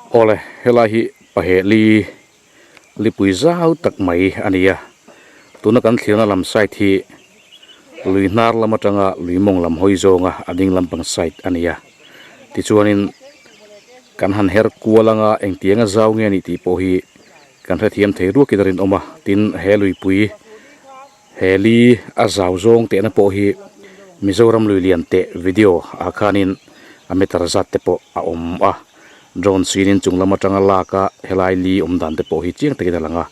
Awle helai hi pahehli lipui zau tak mai a ni a tuna kan thlirna lam side hi lui hnar lam atanga lui mawng lam hawi zawnga a ding lampang side a ni a tichuanin kan han her kual anga engtianga zau nge a nih tih pawh hi kan hrethiam thei ruakin a rinawm a tin he luipui He li a zau zawng tehna pawh hi Mizoram lui lian teh video ah khanin a meter zat te pawh a awm a, drone sinin chung lam atanga lak a helai li awm dan te pawh hi chiang takin a lang a,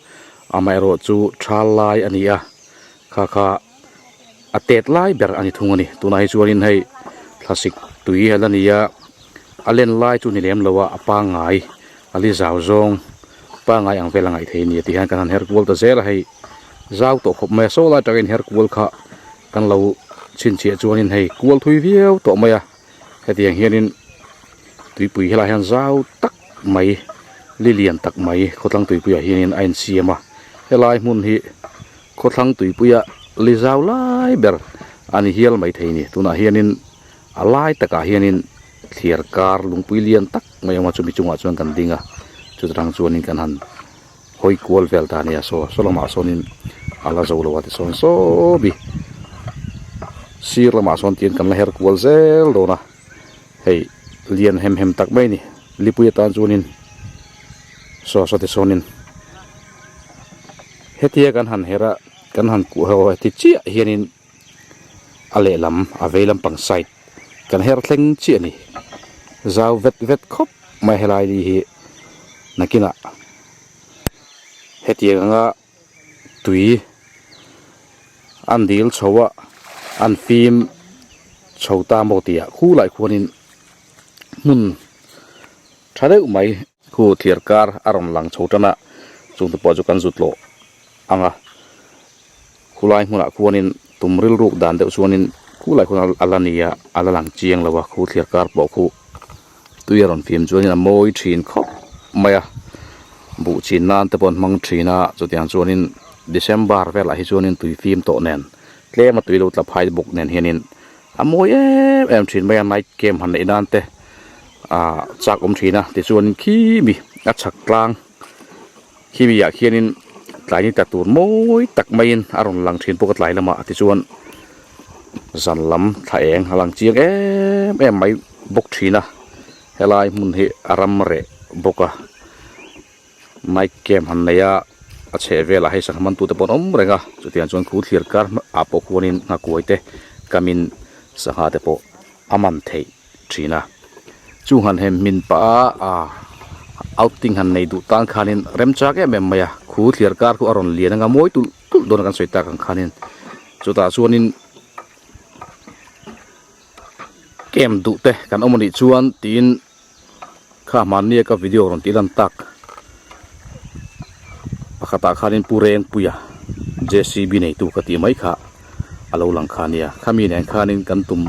amaherawh chu thal lai a ni a, kha kha a tet lai ber a ni thung a ni, tunah hi chuanin hei thlasik tui a la ni a, a len lai chu ni lem lo a, a pangngai a li zau zawng pangngai ang vel a ngaih theih a ni tih hian kan han her kual ta zel a hei. Zau tawh khawp mai a, saw lai atangin her kual kha kan lo chhinchhiah chuanin hei kual thui viau tawh mai a, hetiang hianin tuipui helaiah hian zau tak mai li lian tak mai khawthlang tuipuiah hianin a insiam a, helai hmun hi khawthlang tuipuia li zau lai ber a ni hial mai thei a ni, tunah hianin a lai takah hianin thliar kar lungpui lian tak mai a awm a, chumi chungah chuan kan ding a, chutah chuanin kan han. Hawi kual vel ta ania saw saw lamah sawnin a la zo lo a tisawn saw bi sir lamah sawn tiin kan la her kual zel dawn a hei lian hem hem tak mai a ni lipui atan chuanin saw saw tisawnin hetia kan han her a kan han kuh ho heti chiah hianin a lehlam a vei lampang side kan her thleng chiah a ni zau vet vet khawp mai helai ni hi nakinah hetiang anga tui an dil chho a an fim chho ta maw tih ah khulai khuanin hmun tha deuh mai khu thir kar a rawn lang chho tan a chung te pawh chu kan zut lawh ang a. Khulai hmunah khuanin tum rilruk dan deuh chuanin khulai khuan a la ni a, a la lang chiang lo a, khu thliar kar pawh khu tui a rawn fim chuanin a mawi thin khawp mai a, buh chin nan te pawh an hmang thin a, chutiang chuanin December velah hi chuanin tui fim tawh nen tlem a tui lo tla phai bawk nen hianin a mawi em em thin mai a, night camp han neih nan te ah chak awm thin a, tichuanin khimi a chhak tlang. Khimi ah khianin tlai ni ta tur mawi tak maiin a rawn lang thin bawk a tlai lamah tichuan zan lam thla eng a lang chiang em em mai bawk thin a helai hmun hi a ram reh bawk a night camp han nei a a chheh velah hei sangha man tute pawh an awm reng a chutiang chuan khu thlir kar ah pawh khuanin nghakuai te kamin sangha te pawh a man theih thin a chung han hem hmin pah a ah outing han nei duh tan khanin remchak em em mai a khu thliar kar khu a rawn lian anga mawi tulh tulh dawn a kan sawi tak ang khanin chutah chuanin camp duh te kan awm anih chuan tiin kha hmannia ka video rawn tih lan tak pakhatah khanin Pu Rengpuia J_C_B neitu ka tih mai kha. a lo lang kha nia khami nen khanin kan tum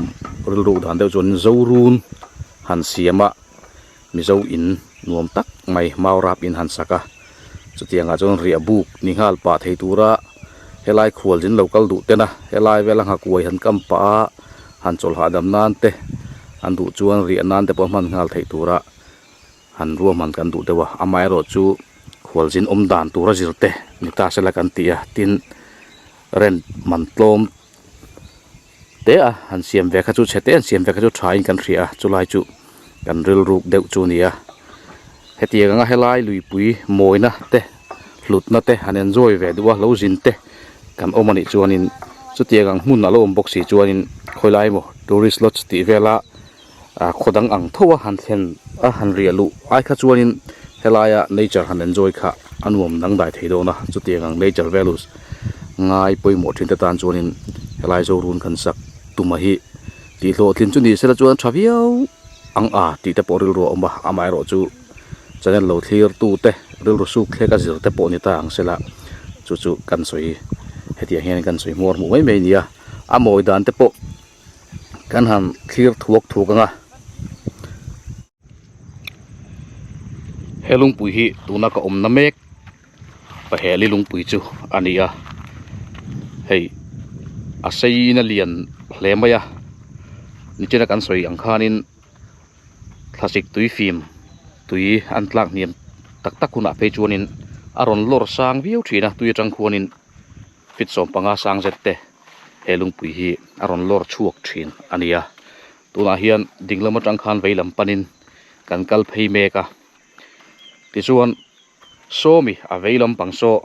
rilru dan deuh chuan zorun han siam a mizo in nuam tak mai mau rap in han sak a chutiangah chuan riah buk ni nghal pah thei tura helai khual zin lo kal duh ten a helai vela nghakuai han kam pah a han chawlh hahdam nan te an duh chuan riah nan te pawh hman nghal theih tura han ruahman kan duh deuh a amaherawhchu khualzin awm dan tura zir te ni ta sela kan ti a tin rent man tlawm te a han siam ve kha chu chhe te an siam ve kha chu tha in kan hria a chulai chu kan rilruk deuh chu a ni a hetiang anga helai luipui mawina te hlutna te han enjoy ve duh a lo zin te kan awm anih chuanin chutiang ang hmun a lo awm bawk si chuanin khawilai emaw tourist lodge tih vela ah khaw dang ang tho a han thlen a han riah luh ai kha chuanin helaia nature han enjoy kha a nuam dangdai thei dawn a chutiang ang nature values ngai pawimawh thin te tan chuanin helai zorun kan sak tuma hi tih hlawhtlin chu ni sela chuan tha viau ang a tih te pawh rilru a awm a amaherawh chu channel lo thlir tu te rilru suk thlek a zir te pawh ni ta ang sela chu chu kan sawi hetiang hian kan sawi hmuar hmuh mai mai a ni a a mawi dan te pawh. Kan han thlir thuak thuak ang a. He lungpui hi tuna ka awmna mek paheli lungpui chu a ni a hei a sei in a lian hle mai a nichina kan sawi ang khanin thlasik tui fim. Tui an tlak hniam tak tak hunah phei chuanin a rawn lawr sang viau thin a, tui atang khuanin feet 15 sang zet te he lungpui hi a rawn lawr chhuak thin a ni a. Tunah hian ding lam atang khan vei lam panin kan kal phei mek a, tichuan sawmi a vei lampang saw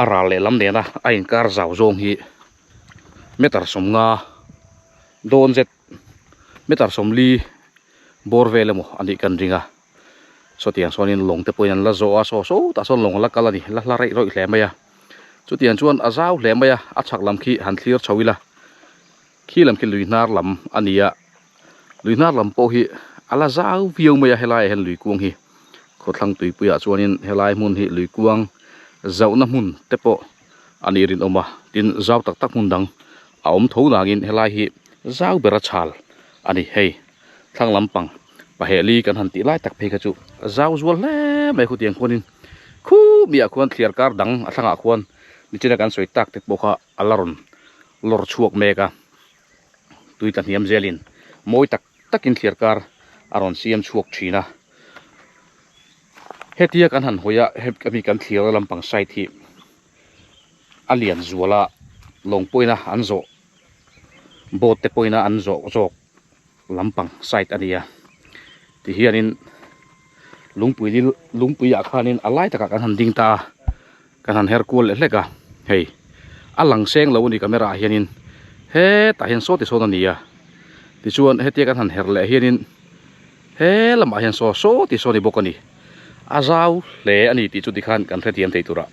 a ral lehlam nena a inkar zau zawng hi meter 50 dawn zet meter 40 bawr vel emaw a nih kan ring a sawtiang sawnin lawng te pawhin an la zawh a saw sawtah sawn lawng a la kal a ni la hla reih rawih hle mai a chutiang chuan a zau hle mai a a chhak lam khi han thlir chho ila khi lam khi lui hnar lam a ni a lui hnar lam pawh hi a la zau viau mai a helaiah hian lui kuang hi khawthlang tuipuiah chuanin helai hmun hi lui kuang zauhna hmun te pawh a nih rinawm a tin zau tak tak hmun dang a awm tho nangin helai hi zau ber a chhal a ni hei thlang lampang pahehli kan han tih lai tak phei kha chu zau zual hle mai khutiang khuanin khu miah khuan thliar kar dang a thlangah khuan nichina kan sawi tak te pawh kha a la rawn lawr chhuak mek a tui tla hniam zelin mawi tak takin thliar kar a rawn siam chhuak thin a hetia kan han hawi a hemi kan thlir na lampang side hi a lian zual a lawng pawhin a an zawh boat te pawhin a an zawh zawk lampang side a ni a tihianin lungpui lungpui ah khanin a lai takah kan han ding ta a kan han her kual leh hlek a hei a lang seng lo a ni camera ah hianin hetah hian saw ti sawn a ni a tichuan hetia kan han her leh hianin he lamah hian saw saw ti sawn a ni bawk a ni a zau hle a ni tih chu tikhan kan hrethiam thei turah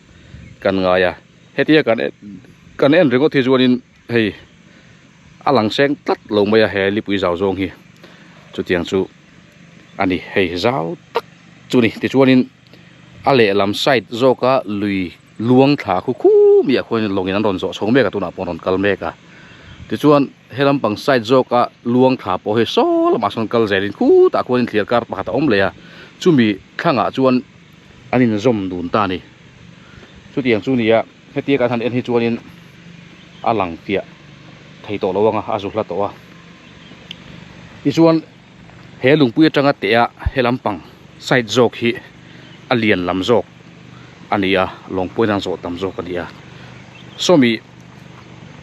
kan ngai a hetia kan kan en ringawt hi chuanin hei a lang seng tlat lo mai a he lipui zau zawng hi chutiang chu a ni hei zau tak chu ni tichuanin a lehlam side zawka lui luang thla khu khu miah khuanin lawngin an rawn zawh chho mek a tunah pawh an rawn kal mek a tichuan he lampang side zawka luang thla pawh hi saw lamah sawn kal zelin khutah khuanin thliar kar pakhat a awm leh a chumi thlangah chuan an inzawm dun ta a ni chutiang chu nia hetia kan han en hi chuanin a lang fiah thei tawh lo ang a a zu hla tawh a tichuan. He lungpui atanga teh a he lampang side zawk hi a lian lam zawk a ni a lawng pawhin an zawh tam zawk a ni a sawmi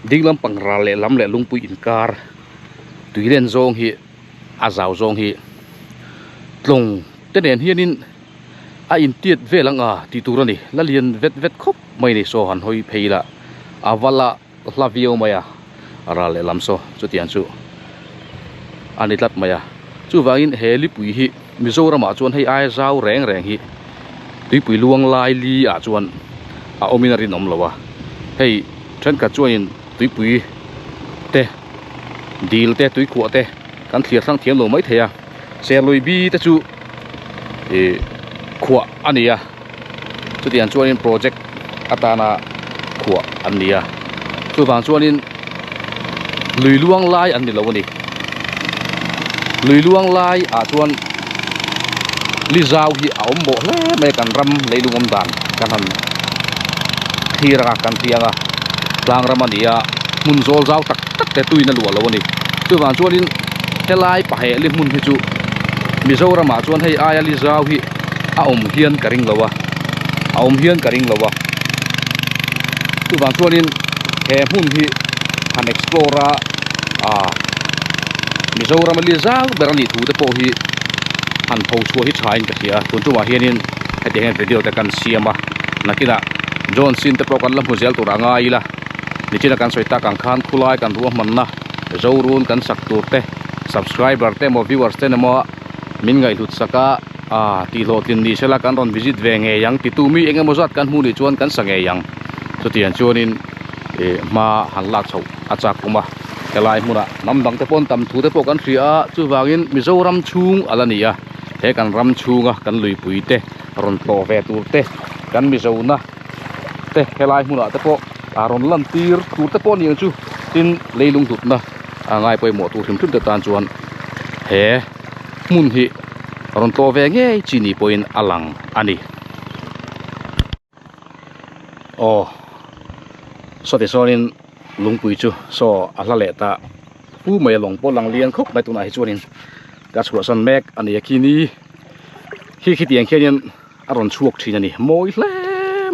ding lampang ral leh lam leh lungpui inkar tui len zawng hi a zau zawng hi tlawng te nen hianin a intiat vel ang a tih tur a ni la lian vet vet khawp mai a ni saw han hawi phei ila a va la. hla viau mai a ral leh lam saw chutiang chu a ni tlat mai a chuvangin he lipui hi Mizoramah chuan hei aia zau reng reng hi tuipui luang lai li ah chuan a awmin a rinawm lo a hei thenkhat chuanin tuipui te dil te tuikhuah te kan thlir thlang thiam lo maithei a serlui bi te chu ih khuah a ni a. Chutiang chuanin project atana khuah an ni a, chuvang chuanin lui luang lai an ni lo a ni. Lui luang lai ah chuan li zau hi a awm mawh hle mai a kan ram leilung awm dan kan han thlir ang a kan ti ang a, tlang ram a ni a, hmun zawl zau tak tak te tuin a luah lo a ni. Chuvang chuanin helai paheh li hmun hi chu Mizoramah chuan hei aia li zau hi a awm hian ka ring lo a a awm hian ka ring lo a chuvang chuanin he hmun hi han explore a ah Mizoram a li zau ber a nih thu te pawh hi han pho chhuah hi tha in ka hria a tun tumah hianin hetiang hian video te kan siam a nakinah John Sin te pawh kan la hmu zel tur a ngai ila nichina kan sawi tak ang khan khulai kan ruahmanna Zorun kan sak tur te subscriber te emaw viewers te emaw min ngaihhlut sak a ah tih hlawhtlin ni sela kan rawn visit ve ngei ang titu mi eng emaw zat kan hmuh nih chuan kan sa ngei ang chutiang chuanin ih hma han lak chhoh a chak awm a helai hmunah hnam dang te pawn tam thu te pawh kan hria a chuvangin Mizoram chhung a la ni a he kan ram chhunga kan luipui te rawn tlawh ve tur te kan Mizona te helai hmunah te pawh a rawn lan tir tur te pawh a ni ang chu tin leilung hlutna a ngai pawimawh tur hrim hrim te tan chuan he hmun hi rawn tlawh ve ngei chi ni pawhin a lang a ni. Aw saw ti sawnin lungpui chu saw a hla leh ta. fu mai a lawng pawh lang lian khawp mai tunah hi chuanin ka chhuahsan mek a ni a khini khi khitiang khianin a rawn chhuak thin a ni mawi hle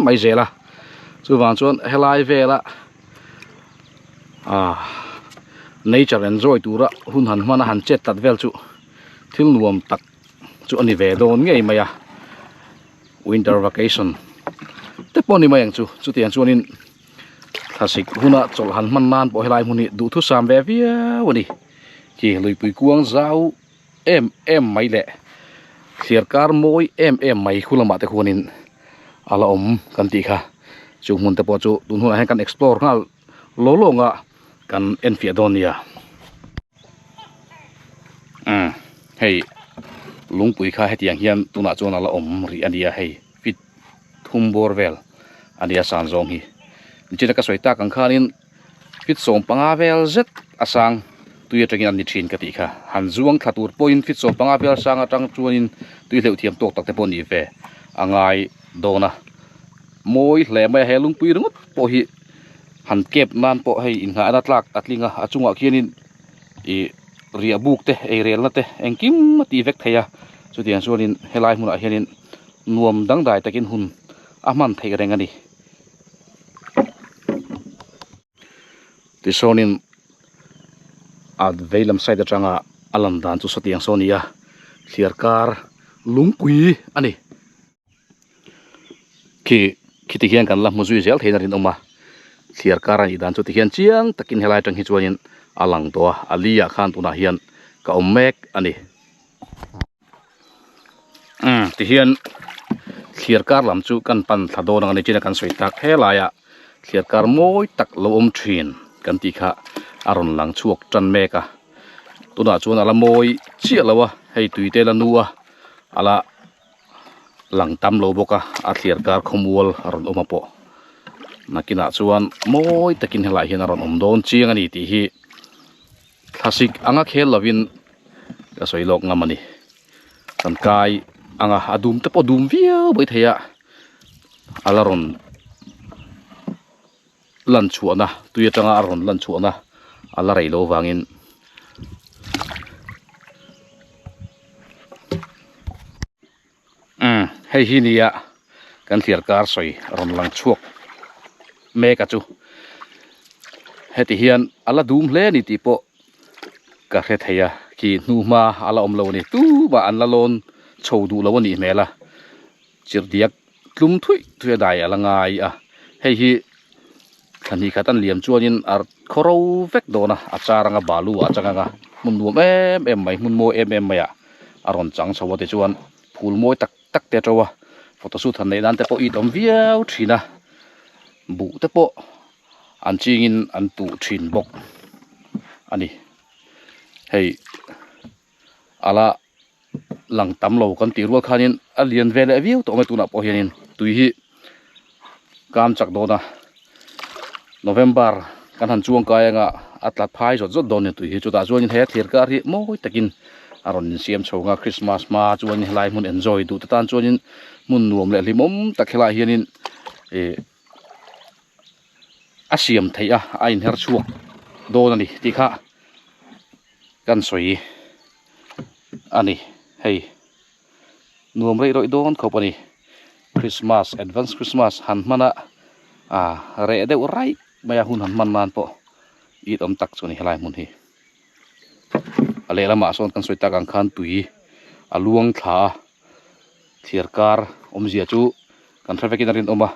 mai zel a chuvang chuan helai vela ah nature enjoy tura hun han hman a han chet tlat vel chu thil nuam tak chu a ni ve dawn ngei mai a winter vacation te pawh a ni mai ang chu chutiang chuanin thlasik huna chawlh han hman nan pawh helai hmun hi duhthusam ve viau a ni khi luipui kuang zau em em mai leh thliar kar mawi em em mai khu lamah te khuanin a la awm kan tih kha chu hmun te pawh chu tun hunah hian kan explore nghal law lawng a kan enfiah dawn nia umm hei lungpui kha hetiang hian tunah chuan a la awm rih a nia hei feet thum bawr vel a nia san zawng hi nichina ka sawi tak ang khanin feet 15 vel zet a sang tui atangin an ni thin ka tih kha han zuang thla tur pawhin feet 15 vel sang atang chuanin tui hleuh thiam tawk tak te pawh ni ve a ngai dawn a mawi hle mai a he lungpui ringawt pawh hi han kep nan pawh hei inngahna tlak a tling a a chungah khianin ih riah buk te eirelna te engkim a tih vek thei a chutiang chuanin helai hmunah hianin nuam dangdai takin hun a hman theih reng a ni. Tichuanin a vei lam side atanga a lan dan chu sawtiang saw a ni a thliar kar lungpui a ni. Khi khiti hian kan la hmu zui zel theiin a rinawm a thliar kar a nih dan chu tikhian chiang takin helai atang hi chuanin a lang tawh a a li ah khan tunah hian ka awm mek a ni. Umm tihian thliar kar lam chu kan pan thla dawn ang a ni chin a kan sawi tak helai ah thliar kar mawi tak lo awm thin kan tih kha a rawn lang chhuak tan mek a tunah chuan a la mawi chiah lo a hei tui te la nu a a la lang tam lo bawk a a thliar kar khawmual a rawn awm a pawh nakinah chuan mawi takin helaiah hian a rawn awm dawn chiang a ni tih hi. Thlasik anga khel lovin ka sawi lawk ngam a ni. Kan kai anga a dum te pawh dum viau mai thei a, a la rawn lan chhuahna tui atanga a rawn lan chhuahna a la rei lo vangin umm hei hi nia kan thliar kar sawi a rawn lang chhuak mek a chu heti hian a la dum hle a ni tih pawh ka hre thei a khi hnuhma a la awm lo a ni tumah an la lawn chho duh lo a nih hmel a chirhdiak tlum thuih thuih a dai a la ngai a hei hi thla hnih khat an liam chuanin a khaw ro vek dawn a a char anga balu ah a chang anga hmun nuam em em mai hmun mawi em em mai ah a rawn chang chho a tichuan phul mawi tak tak te a to a photoshoot han neih nan te pawh it awm viau thin a buh te pawh an chingin an tuh thin bawk a ni hei a la lang tam lo kan tih rual khanin a lian ve leh viau tawh mai tunah pawh hianin tui hi kam chak dawn a November kan han chuang kai anga a tla phai zawt zawt dawn a ni tui hi chutah chuanin he thlir kar hi mawi takin a rawn insiam chho ang a Christmas hma chuanin helai hmun enjoy duh te tan chuanin hmun nuam leh hlimawm tak helaiah hianin ih a siam theih a a inher chhuak dawn a ni tih kha. Kan sawi a ni hei nuam rei rawih dawn khawp a ni Christmas advance Christmas han hman a ah reh deuh raih mai a hun han hman nan pawh it awm tak chu a ni helai hmun hi a lehlamah sawn kan sawi tak ang khan tui a luang thla a thliar kar awmzia chu kan hre vekin a rinawm a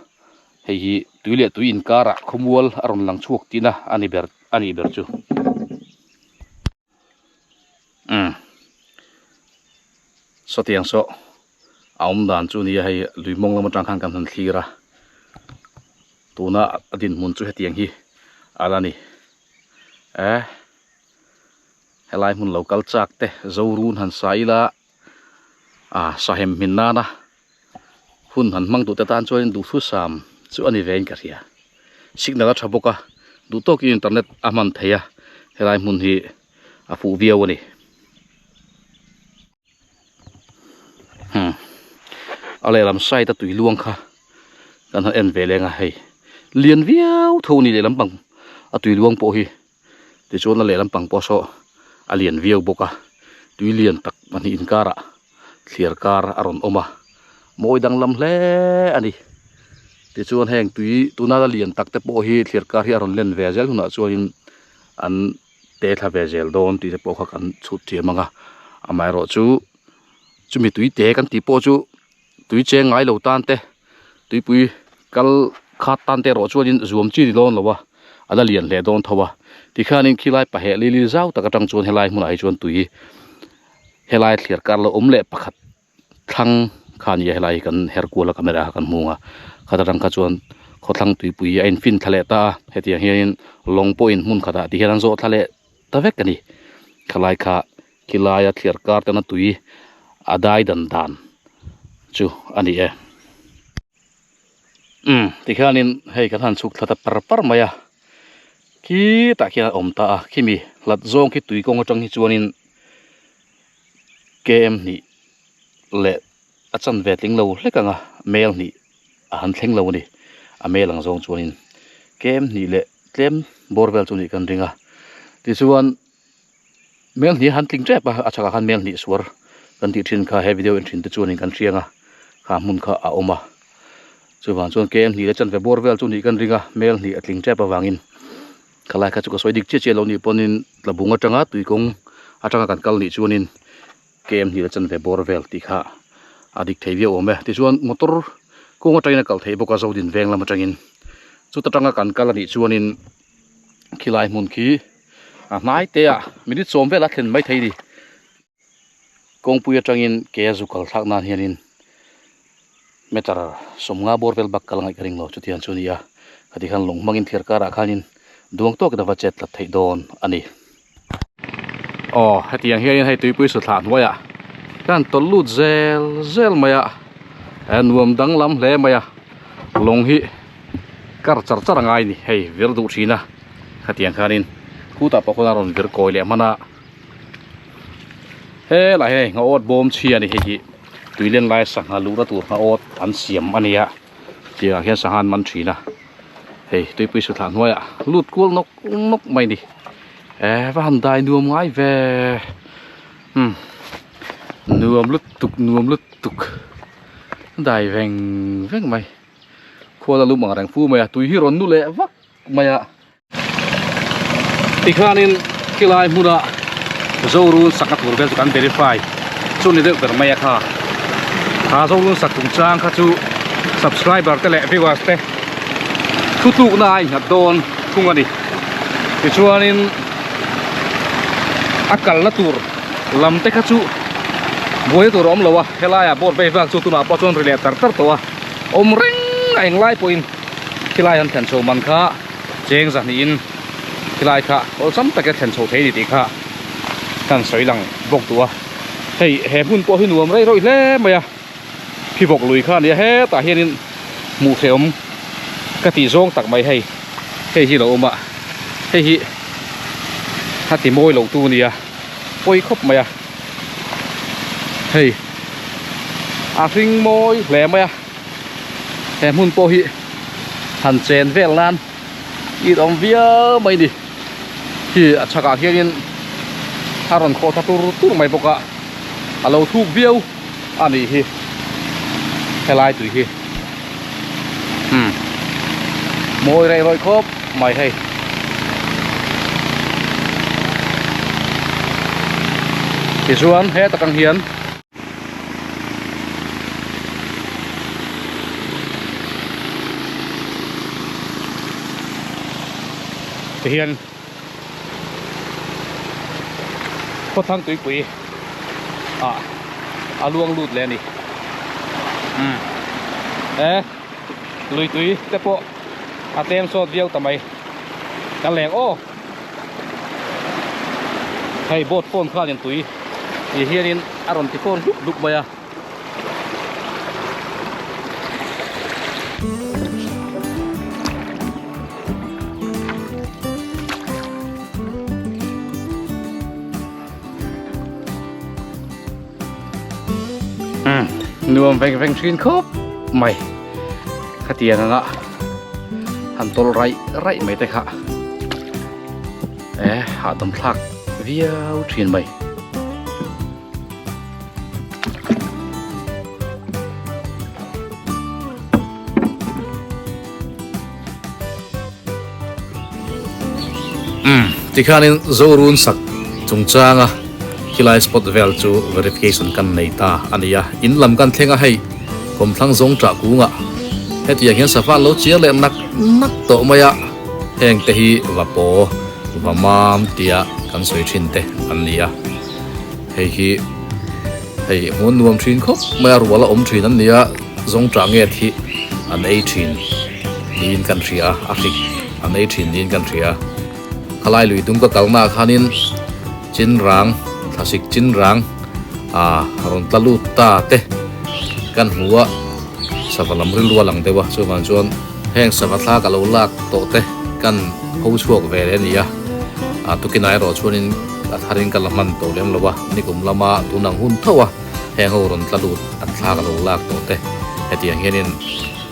hei hi tui leh tui inkarah khawmual a rawn lang chhuak tihna a ni ber. a nih ber chu umm sawtiang saw a awm dan chu nia hei lui mawng lam atang khan kan han thlir a tuna a dinhmun chu hetiang hi a la ni eh helai hmun lo kal chak te zorun han sa ila ah sahem hmin nana hun han hmang duh te tan chuanin duhthusam chu a ni ve in ka hria signal a tha bawk a duh tawkin internet a hman thei a helai hmun hi a fuh viau a ni hmm a lehlam side a tui luang kha kan han en ve leng a hei lian viau tho a ni lehlam pang a tui luang pawh hi. Tichuan a lehlam pang pawh saw a lian viau bawk a, tui lian tak pahnih inkarah thliar kar a rawn awm a, mawi danglam hle a ni. Tichuan heng tui tuna la lian tak te pawh hi thliar kar hi a rawn len ve zel hunah chuanin an te thla ve zel dawn tih te pawh kha kan chhut thiam ang a, amaherawhchu chumi tui te kan tih pawh chu tui cheng ngai lo tan te tuipui kal khat tan te erawh chuanin zuam chi ni dawn lo a a la lian hle dawn tho a tikhianin khilai paheh lili zau tak atang chuan helai hmunah hi chuan tui helai thliar kar lo awm leh pakhat thlang kha a ni a helai hi kan her kual a camera kha kan hmung a khat atang kha chuan khawthlang tuipui a infin thla leh ta a hetiang hianin lawng pawhin hmun khatah ti hian an zawh thla leh ta vek a ni khalai kha Khilaia thliar kar tana tui a dai dan dan chu a ni e. Umm tikhianin hei kan han chhuk thla ta par par mai a, khitah khian a awm ta a, khimi hlat zawng khi tui kawng atang hi chuanin km hnih leh a chanve tling lo hlek ang a, mel hnih a han thleng lo a ni, a mel ang zawng chuanin km hnih leh tlem bawr vel chu nih kan ring a, tichuan. Mel hnih han tling tep a, a chhakah khan mel hnih suar kan tih thin kha he video en thin te chuanin kan hriang a, kha hmun kha a awm a. Chuvang chuan km hnih leh chanve bawr vel chu nih kan ring a, mel hnih a tling tep avangin khalai kha chu ka sawi dik chiah chiah lo nih pawhin tlabung atanga tuikawng atanga kan kal nih chuanin km hnih leh chanve bawr vel tih kha a dik thei viau awm e. Tichuan motor kawng atangin a kal theih bawk a, Zodin veng lam atangin chuta tanga kan kal anih chuanin khilai hmun khi a hnai te ah minute sawm vel a thlen mai thei a ni kawngpui atangin ke a zu kal thlak nan hianin meter sawmnga bawr vel bak kal ngaih ka ring lo chutiang chu a ni a khati khan lawng hmangin thir karah khanin duang tawkin a va chet tlat theih dawn a ni. Aw hetiang hianin hei tuipui sathlah hnuaiah kan tawlh lut zel zel mai a eh nuam danglam hle mai a lawng hi kar char char a ngai a ni hei vir duh thin a khatiang khanin khutah pawh khawn a rawn vir kawi leh hman a helai hi hei nghaawt bawm chhia a ni hei hi tui len laia sangha luhna tur nghaawt an siam a ni a tiangah hian sangha an man thin a hei tuipui sathlah hnuaiah lut kual nawk nawk mai a ni. Eh va han dai nuam ngai ve umm nuam lutuk nuam lutuk dai veng veng mai khual a lum ang reng fu mai a tui hi rawn nu leh vak mai a. Tikhanin khilai hmuna Zorun sakna tur vel chu kan verify chu ni deuh ber mai a kha kha Zorun sak chungchang kha chu subscriber te leh viewers te thutlukna a innghat dawn thung a ni. Tichuanin a kalna tur lam te kha chu buaina tur a awm lo a, helaiah boat vei vak chu tunah pawh chuan ri leh tar tar tawh a, awm reng a englai pawhin khilai han thlen chho man kha cheng zahnihin khilai kha awlsam taka thlen chho thei a ni tih kha kan sawi lang bawk duh a, hei he hmun pawh hi nuam rei rawih hle mai a. Phivawk lui kha a nia hetah hianin hmuh hrehawm ka tih zawng tak mai hei hei hi lo awm a hei hi a ti mawi lo tu nia pawi khawp mai a hei a hring mawi hle mai a he hmun pawh hi han chen vel nan it awm viau mai ni hi a chhakah hianin a rawn khawh thla tur tur mai bawk a a lo thuk viau. a nih hi helai tui hi umm mawi rei rawih khawp mai hei tichuan heta tang hian tihian khawthlang tuipui ah a luang lut leh a ni umm e lui tui te pawh a tlem sawt viau ta mai ka leng aw hei boat phone khanin tui ti hianin a rawn ti fawn hlup hlup mai a. Nuam veng veng thin khawp mai khatiang anga han tawlh raih raih mai te kha. Eh hahdam thlak viau thin mai. Umm tikhanin Zorun sak chungchanga khilai spot vel chu verification kan nei ta a ni a, in lam kan thleng a hei kawmthlang zawng tah kungah hetiang hian safa an lo chiar leh nak nak tawh mai a, heng te hi va paw va mam tia kan sawi thin te an ni a, hei hi hei hmuh nuam thin khawp mai a rual a awm thin an ni a, zawng tah nge thi an ei thin. Niin kan hria a, a hrik an ei thin niin kan hria a. Khalai lui dung ka kalnaah khanin chinrang, thlasik chinrang ah rawn tla lut ta te kan hmu a, sava lam rilru a lang deuh a, chuvang chuan heng sava thla ka lo lak tawh te kan pho chhuak ve leh a ni a, ah tukinah erawh chuanin a tharin ka la hman tawh lem lo a, nikum lama tunang hun tho a heng ho rawn tla lut an thla ka lo lak tawh te hetiang hianin.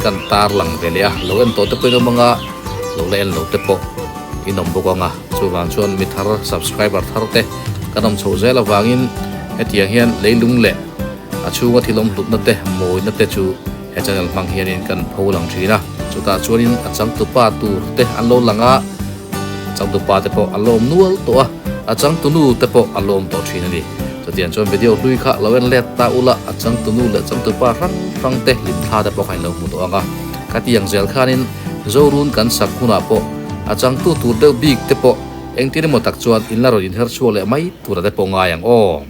Kan tar lang ve leh a, lo en tawh te pawh in awm ang a, lo la en lo te pawh in awm bawk ang a, chuvang chuan mi thar subscriber thar te kan awm chhoh zel avangin hetiang hian leilung leh a chhunga thil awm hlutna te mawina te chu he channel hmang hianin kan pho lang thin a, chutah chuanin a changtupa tur te an lo lang a, a changtupa te pawh a lawm nual tawh a, a changtunu te pawh a lawm tawh thin a ni. Chutiang chuan video hlui kha lo en let ta ula, a changtunu leh changtupa hrang hrang te hlimthla te pawh kha in lo hmu tawh ang a. Khatiang zel khanin Zorun kan sak hunah pawh a changtu tur deuh bik te pawh engtin emaw tak chuan in la rawn inher chhuak leh mai tura te pawh ngai ang aw.